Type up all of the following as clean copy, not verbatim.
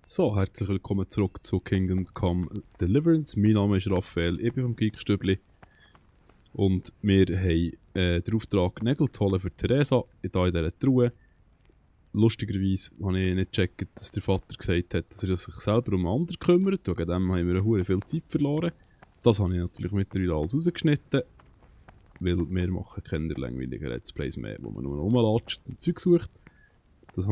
So, herzlich willkommen zurück zu Kingdom Come Deliverance. Mein Name ist Raphael, ich bin vom Geekstübli. Und wir haben den Auftrag, Nägel zu holen für Theresa, hier in dieser Truhe. Lustigerweise habe ich nicht gecheckt, dass der Vater gesagt hat, dass er sich selber um andere kümmert. Wegen dem haben wir eine viel Zeit verloren. Das habe ich natürlich mittlerweile alles rausgeschnitten. Weil wir machen keine langweiligen Let's Plays mehr, wo man nur rumlatscht und Zeug sucht. Das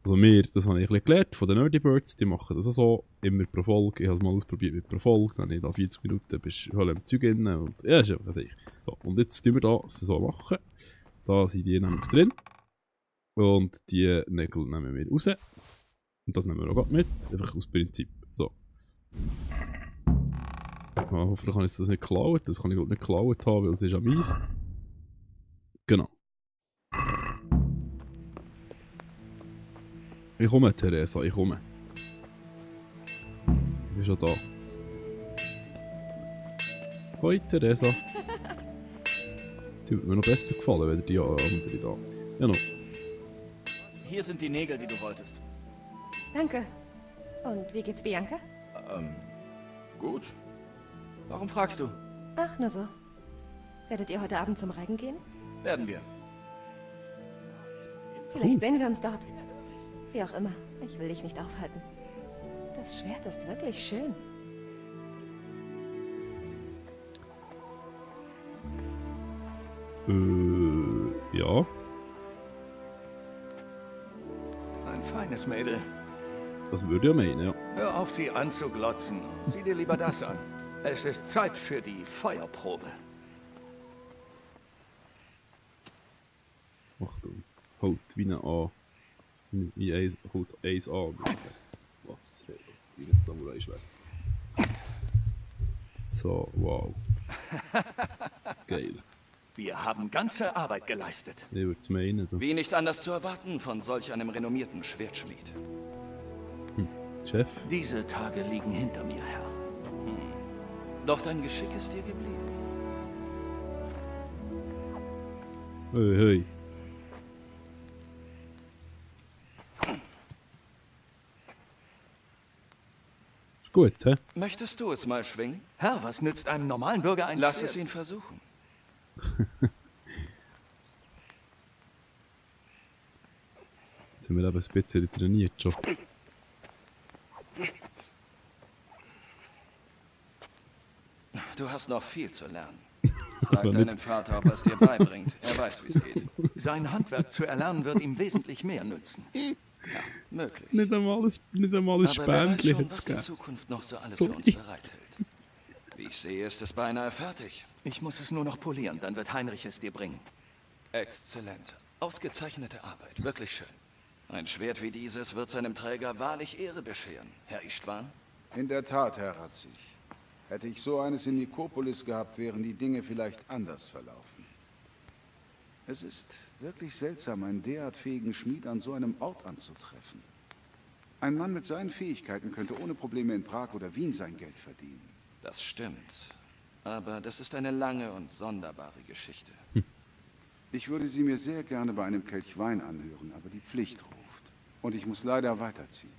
das habe ich ein bisschen gelernt von den Nerdy Birds, die machen das auch so, immer pro Folge. Ich habe es mal ausprobiert mit pro Folge, dann habe ich da 40 Minuten, bist du im Zeug drin und ja, ist ja, was ich. So, und jetzt tun wir das so machen. Da sind die nämlich drin. Und die Nägel nehmen wir raus. Und das nehmen wir auch gerade mit, einfach aus Prinzip. So. Ja, hoffentlich kann ich das nicht klauen, das kann ich glaube nicht geklaut haben, weil es ist ja meins. Genau. Ich komme, Theresa, ich komme. Ich bin schon da. Hoi, Theresa. Die würde mir noch besser gefallen, wenn die andere da. Ja, noch. Hier sind die Nägel, die du wolltest. Danke. Und wie geht's Bianca? Gut. Warum fragst du? Ach, nur so. Werdet ihr heute Abend zum Reigen gehen? Werden wir. Vielleicht sehen wir uns dort. Wie auch immer, ich will dich nicht aufhalten. Das Schwert ist wirklich schön. Ja. Ein feines Mädel. Das würde ich ja meinen, ja. Hör auf, sie anzuglotzen. Sieh dir lieber das an. Es ist Zeit für die Feuerprobe. Achtung. Halt wie ein A. Wie eins, halt eins A. Was? Wie ein Samurai-Schwert. So, wow. Geil. Wir haben ganze Arbeit geleistet. Ich würde es meinen. Wie nicht anders zu erwarten von solch einem renommierten Schwertschmied. Chef? Diese Tage liegen hinter mir, Herr. Doch dein Geschick ist dir geblieben. Hey, hey. Ist gut, hä? Möchtest du es mal schwingen? Herr, was nützt einem normalen Bürger ein Lass Schwert? es ihn versuchen. Jetzt sind wir eben ein bisschen trainiert schon. Du hast noch viel zu lernen. Frag deinen Vater, ob er es dir beibringt. Er weiß, wie es geht. Sein Handwerk zu erlernen wird ihm wesentlich mehr nützen. Möglich. Nicht einmal ein Aber wer weiß Spendli schon, hat es was die gegeben. Zukunft noch so alles So für uns ich- bereithält. Wie ich sehe, ist es beinahe fertig. Ich muss es nur noch polieren, dann wird Heinrich es dir bringen. Exzellent. Ausgezeichnete Arbeit. Wirklich schön. Ein Schwert wie dieses wird seinem Träger wahrlich Ehre bescheren. Herr Istvan? In der Tat, Herr Ratzig. Hätte ich so eines in Nikopolis gehabt, wären die Dinge vielleicht anders verlaufen. Es ist wirklich seltsam, einen derart fähigen Schmied an so einem Ort anzutreffen. Ein Mann mit seinen Fähigkeiten könnte ohne Probleme in Prag oder Wien sein Geld verdienen. Das stimmt. Aber das ist eine lange und sonderbare Geschichte. Ich würde sie mir sehr gerne bei einem Kelch Wein anhören, aber die Pflicht ruft. Und ich muss leider weiterziehen.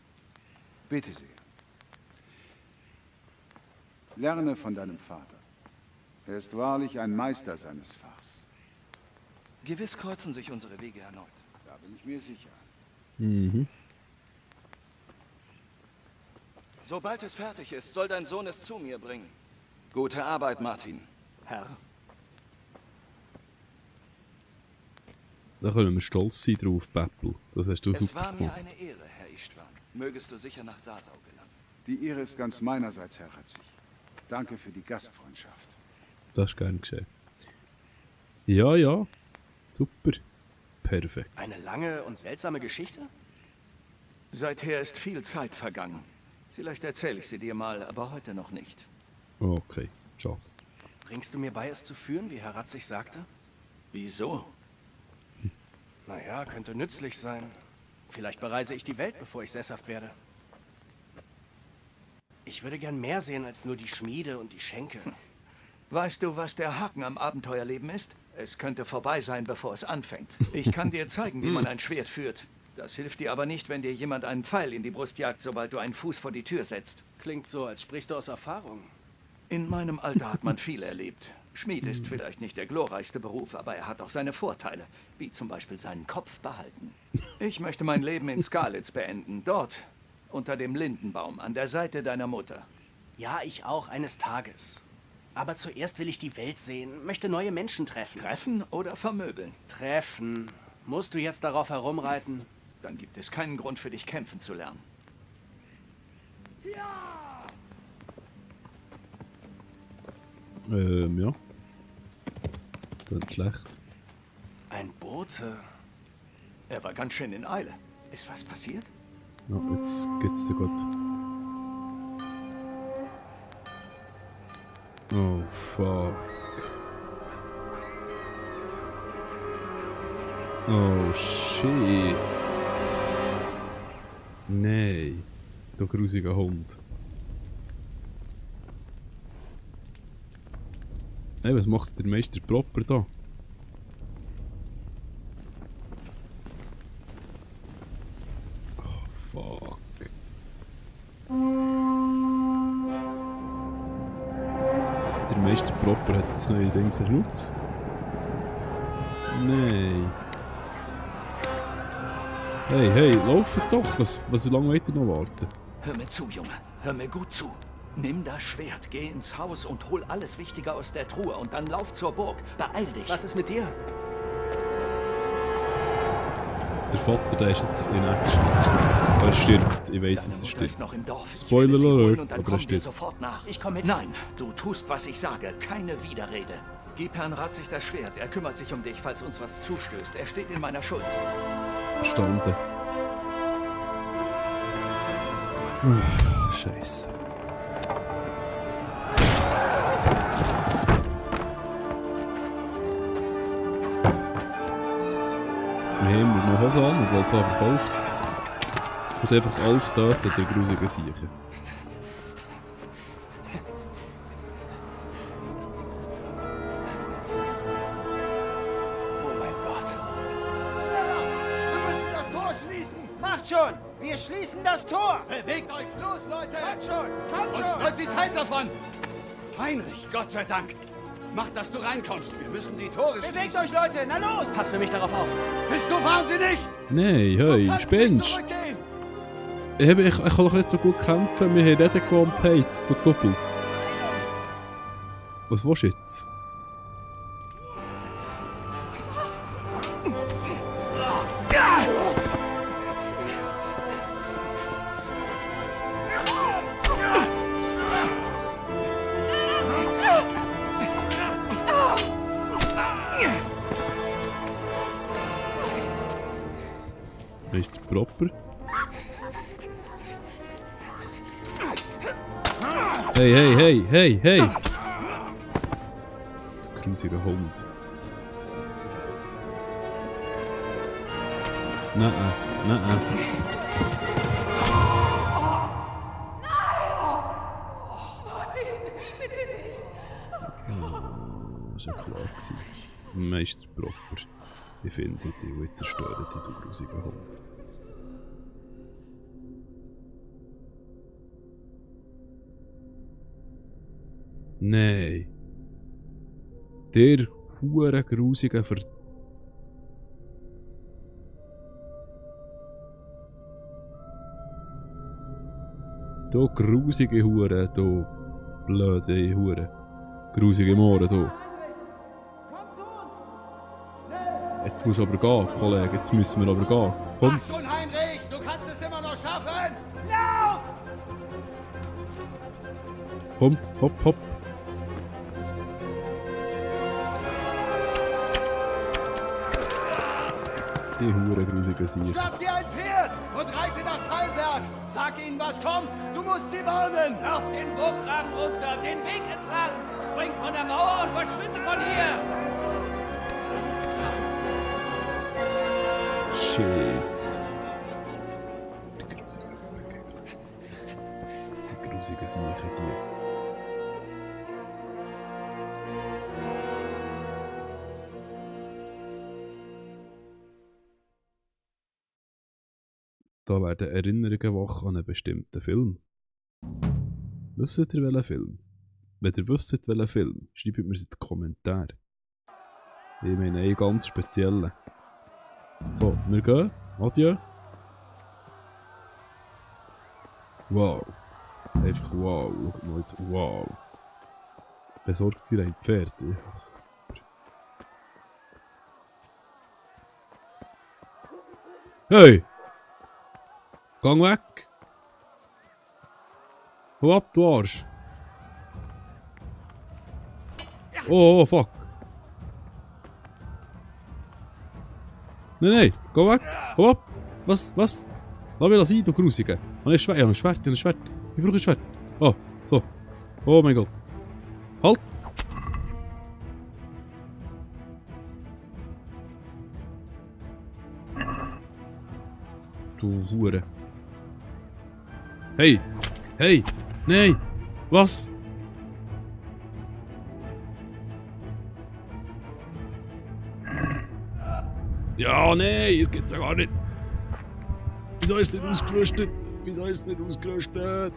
Bitte sehr. Lerne von deinem Vater. Er ist wahrlich ein Meister seines Fachs. Gewiss kreuzen sich unsere Wege erneut. Da bin ich mir sicher. Mhm. Sobald es fertig ist, soll dein Sohn es zu mir bringen. Gute Arbeit, Martin. Herr, Da können wir stolz sein drauf, Peppel. Das hast du Es super war mir gemacht. eine Ehre, Herr Istvan. Mögest du sicher nach Sasau gelangen. Die Ehre ist ganz meinerseits, Herr Ratzig. Danke für die Gastfreundschaft. Das ist gern geschehen. Ja, ja. Super. Perfekt. Eine lange und seltsame Geschichte? seither ist viel Zeit vergangen. Vielleicht erzähle ich sie dir mal, aber heute noch nicht. Okay, schade. Bringst du mir bei, es zu führen, wie Herr Ratzig sagte? Wieso? Naja, könnte nützlich sein. Vielleicht bereise ich die Welt, bevor ich sesshaft werde. Ich würde gern mehr sehen als nur die Schmiede und die Schenke. Weißt du, was der Haken am Abenteuerleben ist? Es könnte vorbei sein, bevor es anfängt. Ich kann dir zeigen, wie man ein Schwert führt. Das hilft dir aber nicht, wenn dir jemand einen Pfeil in die Brust jagt, sobald du einen Fuß vor die Tür setzt. Klingt so, als sprichst du aus Erfahrung. In meinem Alter hat man viel erlebt. Schmied ist vielleicht nicht der glorreichste Beruf, aber er hat auch seine Vorteile, wie zum Beispiel seinen Kopf behalten. Ich möchte mein Leben in Skalitz beenden, dort, unter dem Lindenbaum, an der Seite deiner Mutter. Ja, ich auch, eines Tages. Aber zuerst will ich die Welt sehen, möchte neue Menschen treffen. Treffen oder vermöbeln? Treffen. Musst du jetzt darauf herumreiten? Dann gibt es keinen Grund für dich, kämpfen zu lernen. Ja. Das ist schlecht. Ein Bote? Er war ganz schön in Eile. Ist was passiert? Ja, jetzt geht's dir gut. Oh, fuck. Oh, shit. Nein. Du grusiger Hund. Hey, was macht der Meister Proper da? Oh, fuck. Der Meister Proper hat jetzt neue Dings Lutz. Nein. Hey, hey, lauft doch! Was lange wollt ihr noch warten? Hör mir zu, Junge. Hör mir gut zu. Nimm das Schwert, geh ins Haus und hol alles Wichtige aus der Truhe und dann lauf zur Burg. Beeil dich. Was ist mit dir? Der Vater, der ist jetzt in Action. Er stirbt. Ich weiss, dass er Mutter stirbt. ist noch im Dorf. Spoiler Ich will sie holen alert, und dann aber er kommen wir stirbt. sofort nach. Ich komme mit. Nein, du tust, was ich sage. Keine Widerrede. Gib Herrn Ratzig das Schwert. Er kümmert sich um dich, falls uns was zustößt. Er steht in meiner Schuld. Verstanden. Scheiße. Wir haben noch Hose an und was er verkauft. Und einfach alles töten, der grusige Siechen. Oh mein Gott. Schneller! Wir müssen das Tor schließen! Macht schon! Wir schließen das Tor! Bewegt euch los, Leute! Kommt schon! Kommt Uns schon! läuft die Zeit davon! Heinrich, Gott sei Dank! Mach, dass du reinkommst. Wir müssen die Tore Bewegt schließen. euch, Leute! Na los! Passt für mich darauf auf. Bist du wahnsinnig? Nein, Du hey, kannst nicht spinnst! zurückgehen. Ich kann doch nicht so gut kämpfen, wir haben Reden gehabt, Hate, du Doppel. Was willst du jetzt? Ist proper? Hey, hey, hey, hey, hey! Du grusiger Hund. Nein, nein. Das war ja klar. Meister Proper. Ich finde dich und ich zerstöre dich, du grusiger Hund. Nein. Der hure grusige Du grusige Hure, du blöde Hure. Grusige Mohren, du. Jetzt muss aber gehen, Kollege. Jetzt müssen wir aber gehen. Komm. Mach schon, Heinrich! Du kannst es immer noch schaffen! Lauf! Komm, hopp, hopp. Die hure grusige Sicht. Schnapp dir ein Pferd und reite nach Teilberg! Sag ihnen, was kommt! Du musst sie warnen! Lauf den Burggraben runter, den Weg entlang! Spring von der Mauer und verschwinde von hier! Shit. Die grusige Sicht, die. Da werden Erinnerungen wach an einen bestimmten Film. Wisst ihr welchen Film? Wenn ihr wisst welchen Film, schreibt mir es in die Kommentare. Ich meine einen ganz speziellen. So, wir gehen. Adieu. Wow. Einfach wow. Schaut mal jetzt. Wow. Besorgt ihr ein Pferd? Ja, super. Hey! Gang weg! Hau ab, du Arsch! Oh, fuck! Nein, geh weg! Hau ab! Was? Lass mich das sein, du Grusige! Ich habe ein Schwert, ich brauche ein Schwert! Oh, so! Oh mein Gott! Halt! Du Hure! Hey! Hey! Nein! Was? Ja, nein, es geht's ja gar nicht. Wieso ist es nicht ausgerüstet? Wieso ist es nicht ausgerüstet?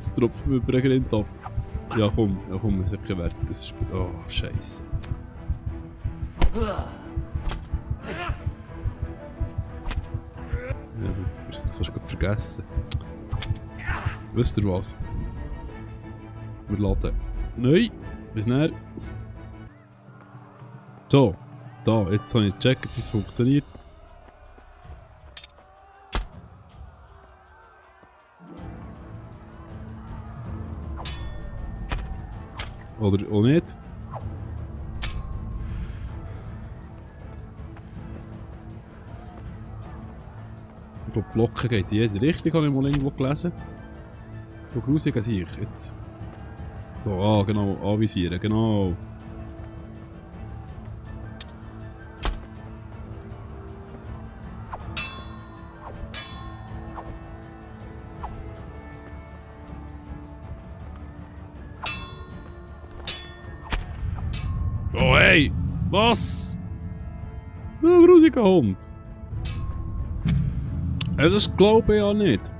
Es tropft mir über den Grind ab. Ja komm, es hat keinen Wert. Das ist... Oh, Scheiße. Ja, super. Das kannst du gut vergessen. Wisst ihr was? Wir laden. Nein! Bis näher. So. Da, jetzt habe ich gecheckt, wie es funktioniert. Oder auch nicht. Ich glaube, Blocken geht in jede Richtung, habe ich mal irgendwo gelesen. Du grusig als ich. Jetzt. So, genau, anvisieren, genau. Oh hey! Was? Du grusiger Hund! Das glaube ich ja nicht.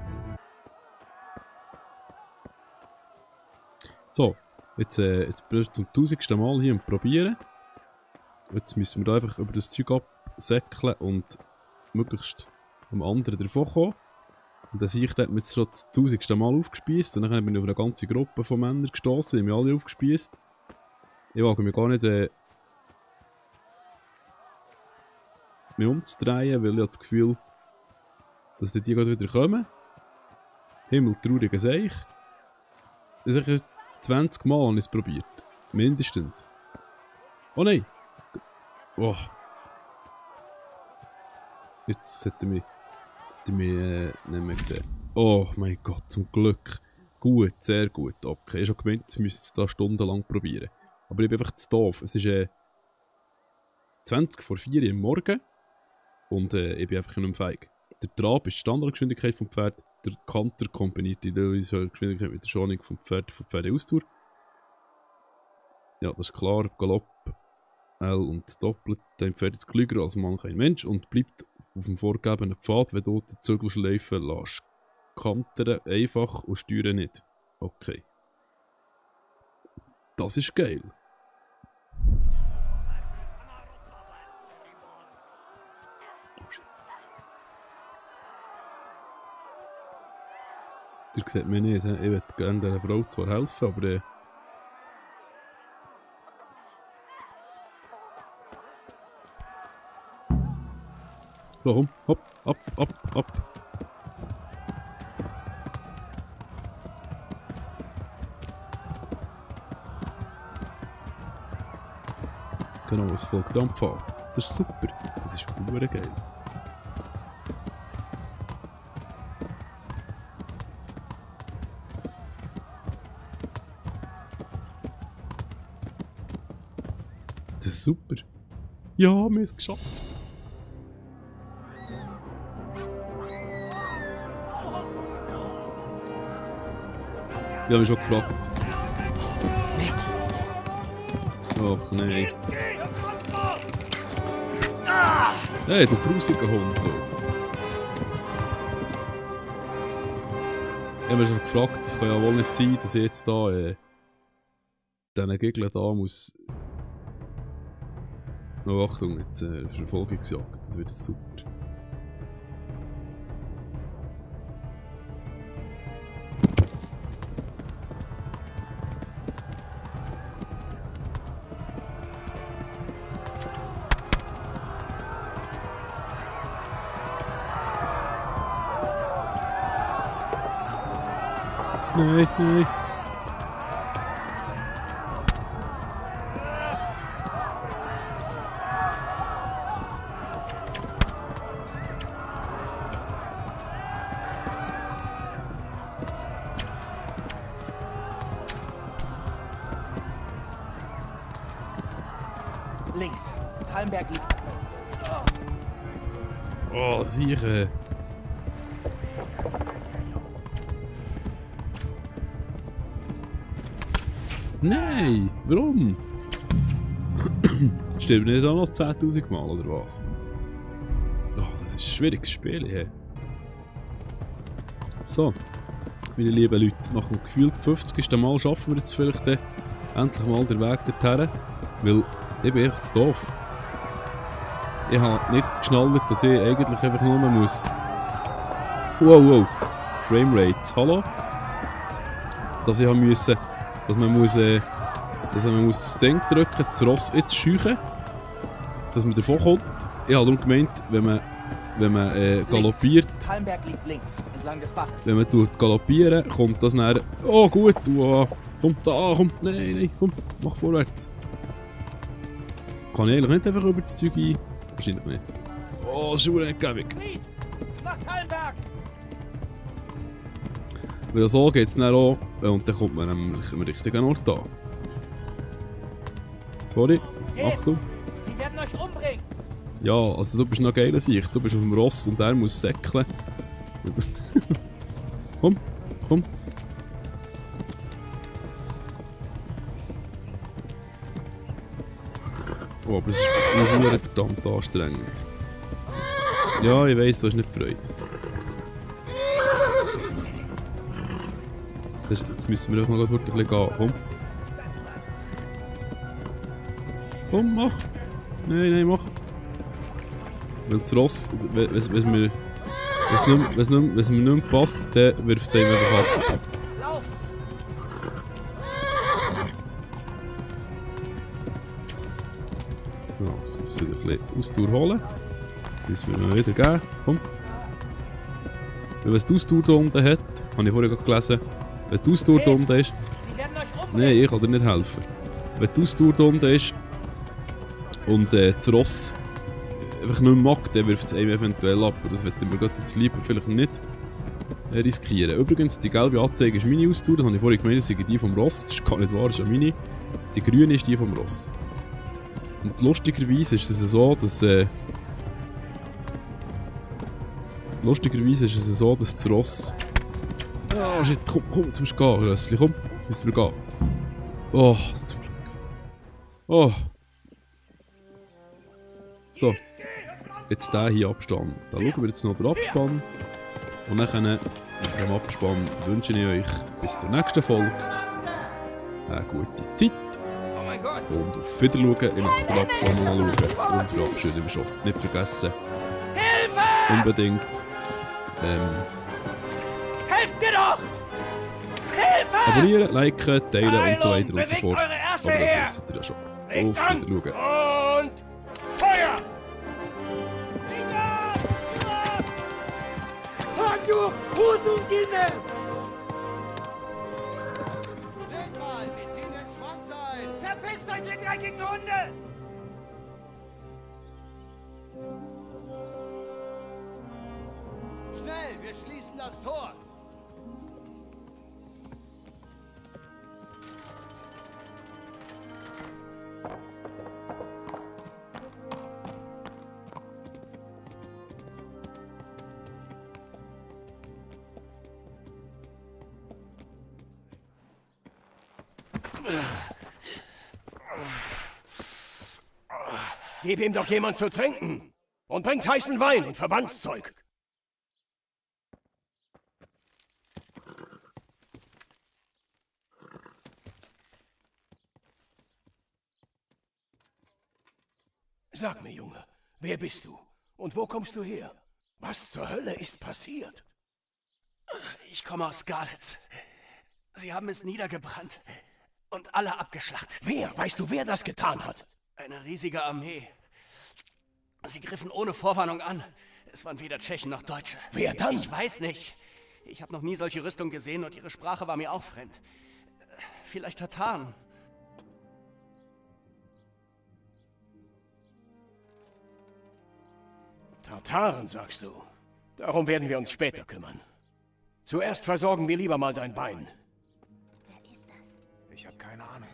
So, jetzt zum 1000. Mal hier und probieren. Jetzt müssen wir da einfach über das Zeug absäckeln und möglichst am anderen davon kommen. Und dann sehe ich, da hat mir jetzt schon das 1000. Mal aufgespießt. Und dann bin ich auf eine ganze Gruppe von Männern gestoßen, die haben mich alle aufgespießt. Ich wage mich gar nicht mich umzudrehen, weil ich das Gefühl, dass die gerade wieder kommen. Himmel, trauriger Seich. Das habe ich jetzt 20 Mal probiert. Mindestens. Oh nein! Oh. Jetzt hat er mich nicht mehr gesehen. Oh mein Gott, zum Glück. Gut, sehr gut. Okay, ich habe schon gemeint, jetzt müssen es da stundenlang probieren. Aber ich bin einfach zu doof. Es ist 20 vor 4 Uhr am Morgen und ich bin einfach nicht feig. Der Trab ist die Standardgeschwindigkeit vom Pferd, der Kanter kombiniert die Geschwindigkeit mit der Schonung vom Pferdeausdauer. Ja, das ist klar. Galopp, L und doppelt dein Pferd ist klüger als manch ein Mensch und bleibt auf dem vorgegebenen Pfad, wenn du den Zügel schleifen lässt. Kantern einfach und steuern nicht. Okay. Das ist geil. Ihr seht mich nicht, ich würde gerne dieser Frau zwar helfen, aber so, komm, hopp, ab. Genau, es folgt am Pfad. Das ist super, das ist verdammt geil. Das ist super. Ja, wir haben es geschafft. Ich habe mich schon gefragt. Och nein. Hey, du grusiger Hund. Du. Ich habe mich schon gefragt, das kann ja wohl nicht sein, dass ich jetzt da diesen Gegner da muss... Oh, Achtung, jetzt Verfolgungsjagd, das wird jetzt super. Nein, nein. Links. Talmberg liegt. Oh, sicher. Nein, warum? Stirbt nicht auch noch 10.000 Mal oder was? Oh, das ist ein schwieriges Spiel hier. So, meine lieben Leute, nach dem gefühlt 50. Mal schaffen wir jetzt vielleicht endlich mal den Weg dorthin. Weil ich bin echt zu doof. Ich habe nicht geschnallt, dass ich eigentlich einfach nur muss. Wow, Framerate, hallo? Dass ich musste. Dass man muss das Ding drücken, das Ross ins Scheuchen, dass man davon kommt. Ich habe darum gemeint, wenn man galoppiert, Talmberg liegt links, entlang des Baches. wenn man galoppieren, kommt das näher. Oh gut, kommt da, kommt, nein, komm, mach vorwärts. Kann ich eigentlich nicht einfach über das Zeug ein? Wahrscheinlich nicht. Oh, Schuhe nicht gäbig. Nach Talmberg! Weil so geht es dann auch und dann kommt man nämlich am richtigen Ort an. Sorry, Achtung. Sie werden euch umbringen! Ja, also du bist noch geiler Sicht. Du bist auf dem Ross und er muss säckeln. Komm. Oh, aber es ist nur verdammt anstrengend. Ja, ich weiss, du hast nicht Freude. Jetzt müssen wir doch noch ein bisschen gehen. Komm, mach! Nein, mach! Weil das Ross, wenn es mir nicht mehr passt, dann wirft es einem einfach ab. Ja, jetzt müssen wir wieder ein bisschen Ausdauer holen. Jetzt müssen wir mal wieder geben. Komm! Weil wenn es die Ausdauer da unten hat, habe ich vorher gerade gelesen, wenn die Ausdauer da unten ist... Nein, ich kann dir nicht helfen. Wenn die Ausdauer da unten ist und das Ross einfach nicht mehr mag, dann wirft es einem eventuell ab. Und das möchten wir jetzt lieber vielleicht nicht riskieren. Übrigens, die gelbe Anzeige ist meine Ausdauer. Das habe ich vorhin gemeint, das ist die vom Ross. Das ist gar nicht wahr, das ist ja meine. Die grüne ist die vom Ross. Und lustigerweise ist es so, dass... das Ross... Ah, shit, komm, jetzt musst du gehen, Rössli, komm, jetzt müssen wir gehen. Oh, zum Glück. Oh. So. Jetzt der hier Abstand. Da schauen wir jetzt noch den Abspann. Und dann nach dem Abspann wünsche ich euch bis zur nächsten Folge eine gute Zeit. Und auf Wiedersehen. Ich möchte den Abspann mal schauen. Und verabschieden wir schon. Nicht vergessen. Hilfe! Unbedingt. Helft mir doch! Hilfe! Abonnieren, liken, teilen und so weiter und so fort. Aber das wisst ihr ja schon. Auf Wiedersehen. Und Feuer! Haku! Husungine! Seht mal, sie ziehen den Schwanz ein! Verpisst euch, ihr dreckigen Hunde! Schnell, wir schließen das Tor! Gib ihm doch jemand zu trinken. Und bringt heißen Wein und Verbandszeug. Sag mir, Junge, wer bist du? Und wo kommst du her? Was zur Hölle ist passiert? Ich komme aus Skalitz. Sie haben es niedergebrannt und alle abgeschlachtet. Wer? Weißt du, wer das getan hat? Eine riesige Armee. Sie griffen ohne Vorwarnung an. Es waren weder Tschechen noch Deutsche. Wer dann? Ich weiß nicht. Ich habe noch nie solche Rüstung gesehen und ihre Sprache war mir auch fremd. Vielleicht Tataren. Tataren, sagst du? Darum werden wir uns später kümmern. Zuerst versorgen wir lieber mal dein Bein. Wer ist das? Ich habe keine Ahnung.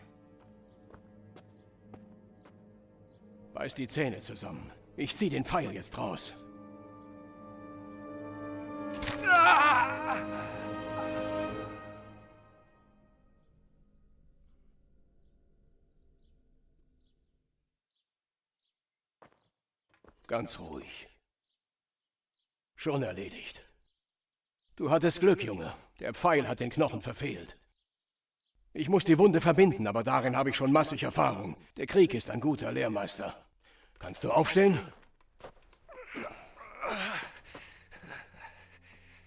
Beiß die Zähne zusammen. Ich zieh den Pfeil jetzt raus. Ganz ruhig. Schon erledigt. Du hattest Glück, Junge. Der Pfeil hat den Knochen verfehlt. Ich muss die Wunde verbinden, aber darin habe ich schon massig Erfahrung. Der Krieg ist ein guter Lehrmeister. Kannst du aufstehen?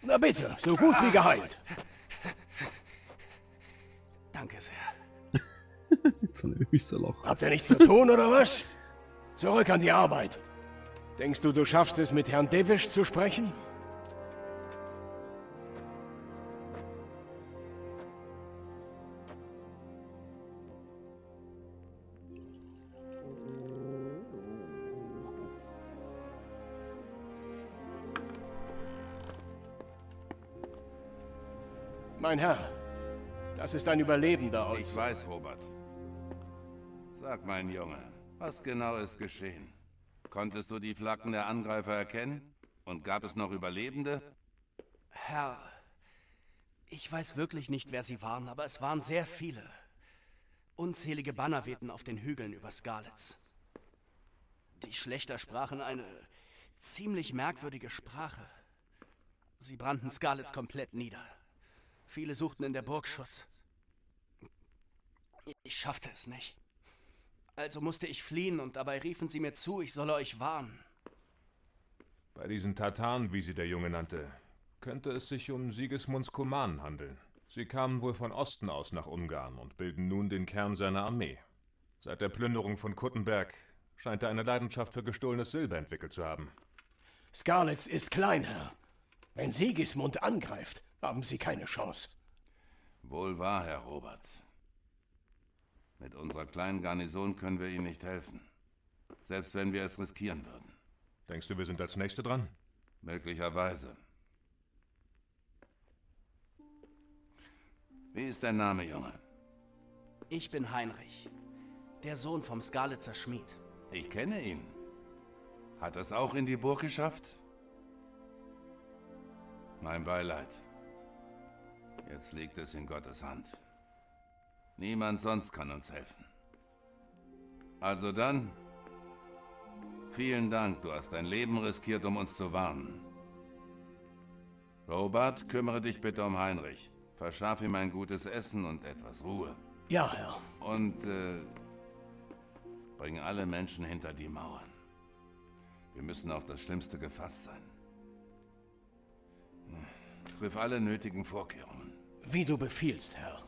Na bitte, so gut wie geheilt. Danke sehr. Jetzt habe ich müssen lachen. Habt ihr nichts zu tun, oder was? Zurück an die Arbeit. Denkst du, du schaffst es, mit Herrn Devish zu sprechen? Mein Herr, das ist ein Überlebender aus... Ich weiß, Robert. Sag, mein Junge, was genau ist geschehen? Konntest du die Flaggen der Angreifer erkennen? Und gab es noch Überlebende? Herr, ich weiß wirklich nicht, wer sie waren, aber es waren sehr viele. Unzählige Banner wehten auf den Hügeln über Skalitz. Die Schlächter sprachen eine ziemlich merkwürdige Sprache. Sie brannten Skalitz komplett nieder. Viele suchten in der Burg Schutz. Ich schaffte es nicht. Also musste ich fliehen und dabei riefen sie mir zu, ich solle euch warnen. Bei diesen Tataren, wie sie der Junge nannte, könnte es sich um Sigismunds Kumanen handeln. Sie kamen wohl von Osten aus nach Ungarn und bilden nun den Kern seiner Armee. Seit der Plünderung von Kuttenberg scheint er eine Leidenschaft für gestohlenes Silber entwickelt zu haben. Skalitz ist klein, Herr. Wenn Sigismund angreift, haben Sie keine Chance. Wohl wahr, Herr Robert. Mit unserer kleinen Garnison können wir Ihnen nicht helfen. Selbst wenn wir es riskieren würden. Denkst du, wir sind als Nächste dran? Möglicherweise. Wie ist dein Name, Junge? Ich bin Heinrich, der Sohn vom Skalitzer Schmied. Ich kenne ihn. Hat es auch in die Burg geschafft? Mein Beileid. Jetzt liegt es in Gottes Hand. Niemand sonst kann uns helfen. Also dann, vielen Dank, du hast dein Leben riskiert, um uns zu warnen. Robert, kümmere dich bitte um Heinrich. Verschaff ihm ein gutes Essen und etwas Ruhe. Ja, Herr. Und bring alle Menschen hinter die Mauern. Wir müssen auf das Schlimmste gefasst sein. Triff alle nötigen Vorkehrungen. Wie du befiehlst, Herr.